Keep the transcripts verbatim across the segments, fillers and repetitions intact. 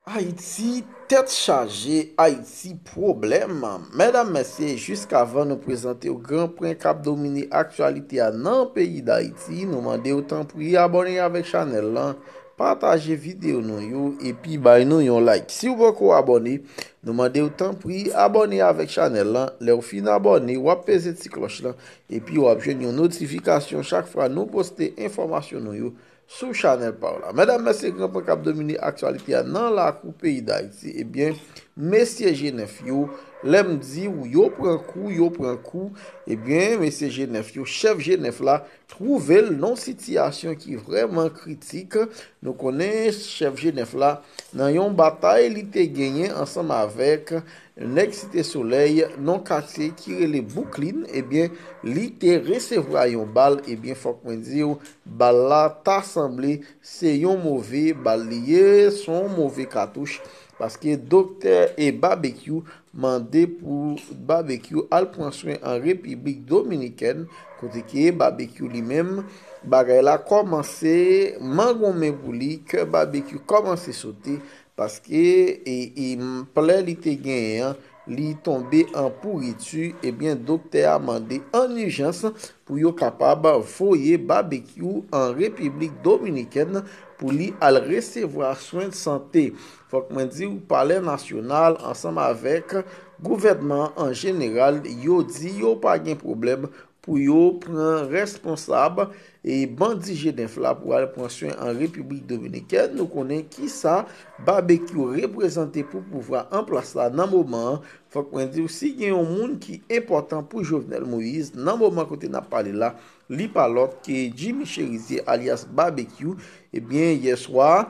Ayiti, tèt chaje, Ayiti, pwoblèm. Medam, mesye, jiskavan nou prezante w gran pwen k ap domine aktyalite a nan peyi Dayiti, nou mande w tanpri abòne avèk chanèl lan, pataje videyo nou yo, epi bay nou yon like. Si w poko abòne, nou mande w tanpri abòne avèk chanèl lan. Lè w fin abòne, w ap peze ti klòch lan, epi w ap jwenn yon notifikasyon chak fwa nou poste enfòmasyon nou yo sou chanèl pa w la. Medam, mesye, gran pwen k ap domine aktyalite a nan lakou peyi Dayiti, ebyen, mesye G nèf yo, lè m di w, yo pran kou, yo pran kou, ebyen, mesye G nèf yo, chèf G nèf la, twouve l nan sitiyasyon ki vrèman kritik. Nou konnen chèf G nèf la, nan yon batay li te genyen ansanm avèk nèg Site Solèy, nan katye ki rele Bouklin, ebyen, li te resevwa yon bal, ebyen, fòk mwen di w, bal la ta sanble se yon move bal li ye, se yon move katouch, paske doktè e Babekyou mande pou Babekyou al pran swen an Repiblik Dominikèn, kote ke Babekyou li menm, bagay la kòmanse mangonmen pou li, kè Babekyou kòmanse sote, paske e, e plè li te genyen an, li tonbe an pouriti, ebyen, doktè a mande an ijans pou yo kapab voye Babekyou an Repiblik Dominikèn pou li al resevwa swen sante. Fòk mwen di w, Palè Nasyonal ansanm avèk gouvènman an jeneral, yo di yo pa gen pwoblèm pou yo pran responsab e bandi G nèf la pou al pran swen an Repiblik Dominikèn. Nou konnen kisa Babekyou reprezante pou pouvwa an plas la nan moman an. Fòk mwen di w, si gen yon moun ki enpòtan pou Jovenel Moïse nan moman kote n ap pale la, li pa lòt ke Jimmy Chérizier alyas Babekyou. Ebyen, yè swa,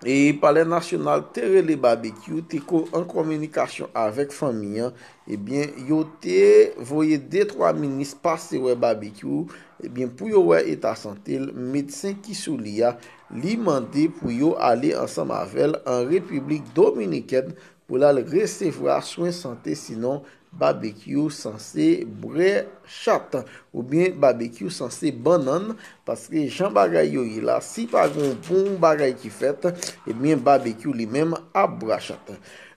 e Palè Nasyonal te rele Babekyou, te ko-, an kominikasyon avèk fanmi an. Ebyen, yo te voye de twa minis pase wè Babekyou, ebyen, pou yo wè eta sante l. Medsen ki sou li a, li mande pou yo ale ansanm avè l an Repiblik Dominikèn pou l al resevwa swen sante, sinon Babekyou sanse bwè chat, oubyen Babekyou sanse bannann, paske jan bagay yo ye la, si pa gen yon bon bagay ki fèt, ebyen, Babekyou li menm ap bwè chat.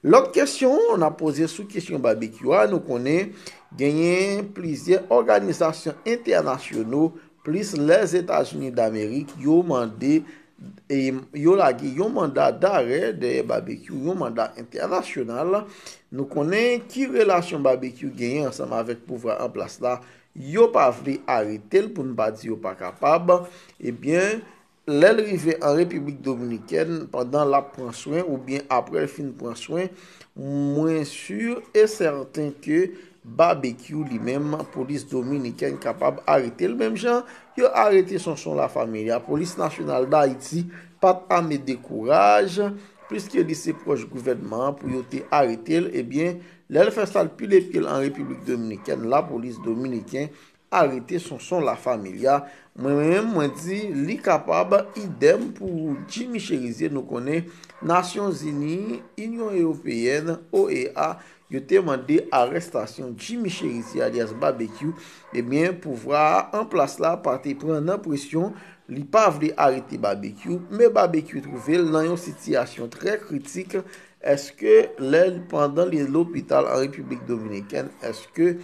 Lòt kesyon n ap poze sou kesyon Babekyou a, nou konnen genyen plizyè òganizasyon entènasyonal, plis Lèzetazini Damerik, yo mande, e, yo lage yon manda darè dèyè Babekyou, yon manda entènasyonal. Nou konnen ki relasyon Babekyou genyen ansanm avèk pouvwa an plas la. Yo pa vle arete l, pou n pa di yo pa kapab. Ebyen, lè l rive an Repiblik Dominikèn, pandan l ap pran swen oubyen apre l fin pran swen, mwen si e sèten ke Babekyou li menm, polis dominikèn kapab arete l menm jan yo arete Sonson Lafamilya. Polis Nasyonal Dayiti pa t ame dekouraj, pliske li se pwòch gouvènman an, pou yo te arete l. Ebyen, lè l fè sa, l pile pye l an Repiblik Dominikèn, lapolis dominiken arete Sonson Lafamilya. Mwen menm, mwen di li kapab, idèm pou Jimmy Chérizier. Nou konnen Nasyonzini, Inyon Ewopeyèn, O E A, yo te mande arèstasyon Jimmy Chérizier alyas Babekyou. Ebyen, pouvwa a an plas la pa te pran nan presyon, li pa vle arete Babekyou, men Babekyou twouve l nan yon sitiyasyon trè kritik. Èske lè l pandan li lopital an Repiblik Dominikèn, èske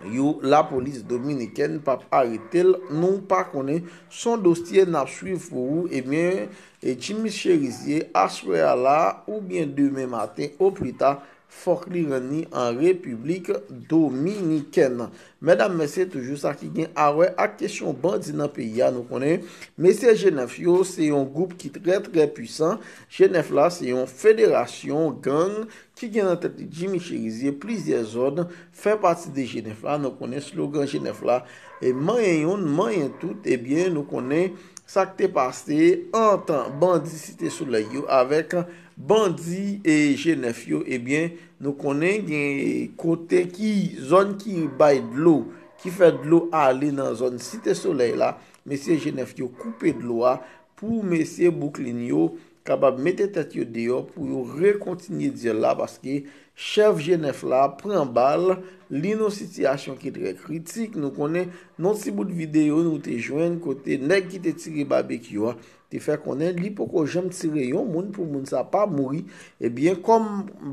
yo, lapolis dominikèn p ap arete l? Nou pa konnen, s on dosye n ap swiv pou ou. Ebyen, e Jimmy Chérizier, aswè a la, oubyen demen maten, oplita, fòk li rann li an Repiblik Dominikèn. Medam, mesye, toujou sa ki gen a wè ak kesyon bandi nan peyi a, nou konnen, mesye G nèf yo, se yon gwoup ki trè, trè pwisan. G nèf la, se yon federasyon gang ki gen nan tèt li Jimmy Chérizier, plizyè zòn fè pati de G nèf la. Nou konnen slogan G nèf la, e manyen youn, manyen tout. Ebyen, nou konnen sa k te pase ant bandi Site Solèy yo avèk bandi e G nèf yo. Ebyen, nou konnen gen kote ki, zòn ki bay dlo, ki fè dlo ale nan zòn Site Solèy la. Mesye G nèf yo koupe dlo a pou mesye Bouklin yo kapab mete tèt yo deyò pou yo rekontinye dyèl la, paske chèf G nèf la pran bal, li nan sitiyasyon ki trè kritik. Nou konnen nan ti bout videyo nou te jwenn kote nèg ki te tire Babekyou a, te fè konnen li poko janm tire yon moun pou moun sa pa mouri. Ebyen, kòm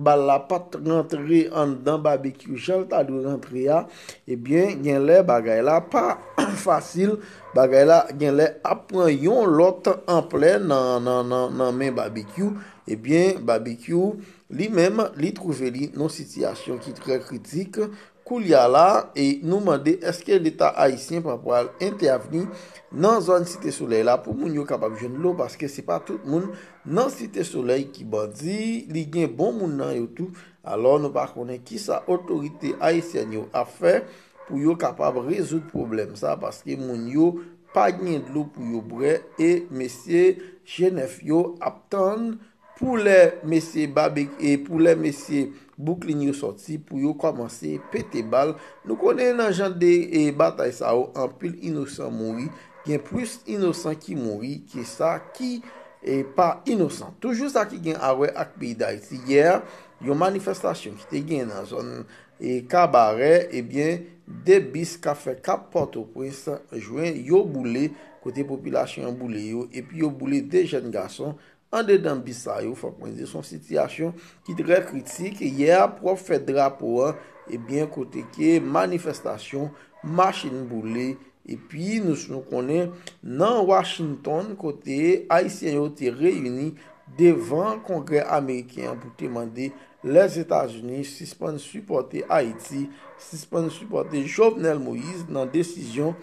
bal la pa t rantre anndan Babekyou jan l ta dwe rantre a, ebyen, gen lè bagay la pa fasil, bagay la gen lè ap pran yon lòt anplè nan, nan, nan, nan men Babekyou. Ebyen, Babekyou, li menm, li twouve li nan sitiyasyon ki trè kritik. Koulye a la, e nou mande èske Leta ayisyen pa pral entèvni nan zòn Site Solèy la pou moun yo kapab jwenn dlo, paske se pa tout moun nan Site Solèy ki bandi, li gen bon moun nan yo tou. Alò, nou pa konnen kisa otorite ayisyèn yo ap fè pou yo kapab rezoud pwoblèm sa, paske moun yo pa gen dlo pou yo bwè, e mesye G nèf yo ap tann pou lè mesye Babe-, e pou lè mesye Bouklin yo sòti pou yo kòmanse pete bal. Nou konnen nan jan de, e, batay sa yo, anpil inosan mouri. Gen plis inosan ki mouri ke sa ki, e, pa inosan. Toujou sa ki gen a wè ak peyi Dayiti. Yè, yon manifestasyon ki te gen nan zòn, e, Kabarè, ebyen, de bis k ap fè Kap Pòtoprens jwenn yo boule, kote popilasyon an boule yo, epi yo boule de jèn gason andedan bis sa yo. Fòk mwen di, se yon sitiyasyon ki trè kritik. Yè a, pwòp fèt drapo an, ebyen, kote ke manifestasyon, machin boule, epi nou, nou konnen nan Washington, kote Ayisyen yo te reyini devan Kongrè ameriken an pou te mande Lèzetazini sispann sipòte Ayiti, sispann sipòte Jovenel Moïse nan desizyon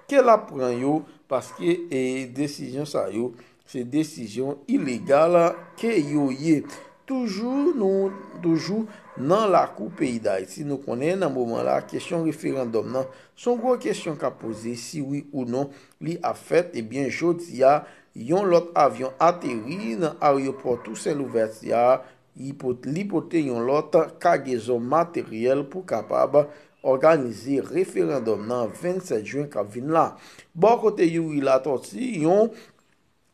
ke l ap pran yo, paske, e, desizyon sa yo, se desizyon ilegal ke yo ye. Toujou nou, toujou nan lakou peyi Dayiti, nou konnen nan moman la, kesyon referandòm nan, se yon gwo kesyon k ap poze, si wi ou non li ap fèt. Ebyen, jodi a, yon lòt avyon ateri nan ayewopò Tousen Louvèti a, li pot-, li pote yon lòt kagezon materyèl pou kapab òganize referandòm nan vennsèt jen k ap vin la. Bò kote Youri Latortue, yon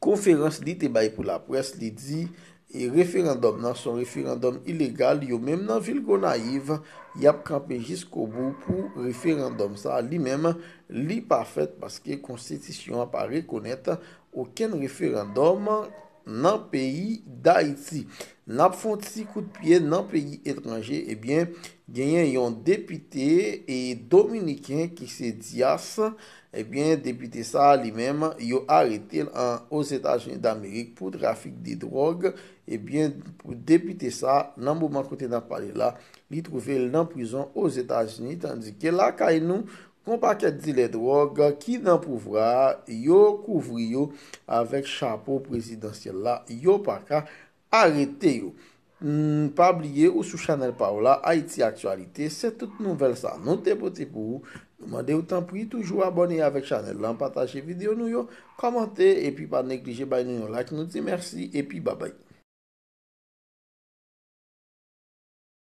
konferans li te bay pou laprès, li di, e, referandòm nan se yon referandòm ilegal. Yo menm nan vil Gonayiv, y ap kanpe jiskobou pou referandòm sa. Li menm, li pa fèt paske konstitisyon an pa rekonèt okenn referandòm nan peyi Dayiti. N ap fè yon ti kout pye nan peyi etranje, ebyen, genyen yon depite, e, dominiken ki se Dias. Ebyen, depite sa a li menm, yo arete l an Ozetazini Damerik pou trafik de dwòg. Ebyen, pou depite sa a, nan moman kote n ap pale la, li twouve l nan prizon Ozetazini, tandike lakay nou, gon pakèt dilè dwòg ki nan pouvwa a, yo kouvri yo avèk chapo prezidansyèl la, yo pa ka arete yo. Hmm, pa bliye ou sou chanèl pa w la, Ayiti Aktyalite, se tout nouvèl sa nou te pote pou ou. Nou mande w tanpri toujou abòne avèk chanèl lan, pataje videyo nou yo, kòmante, epi pa neglije bay nou yon like. Nou di mèsi, epi babay.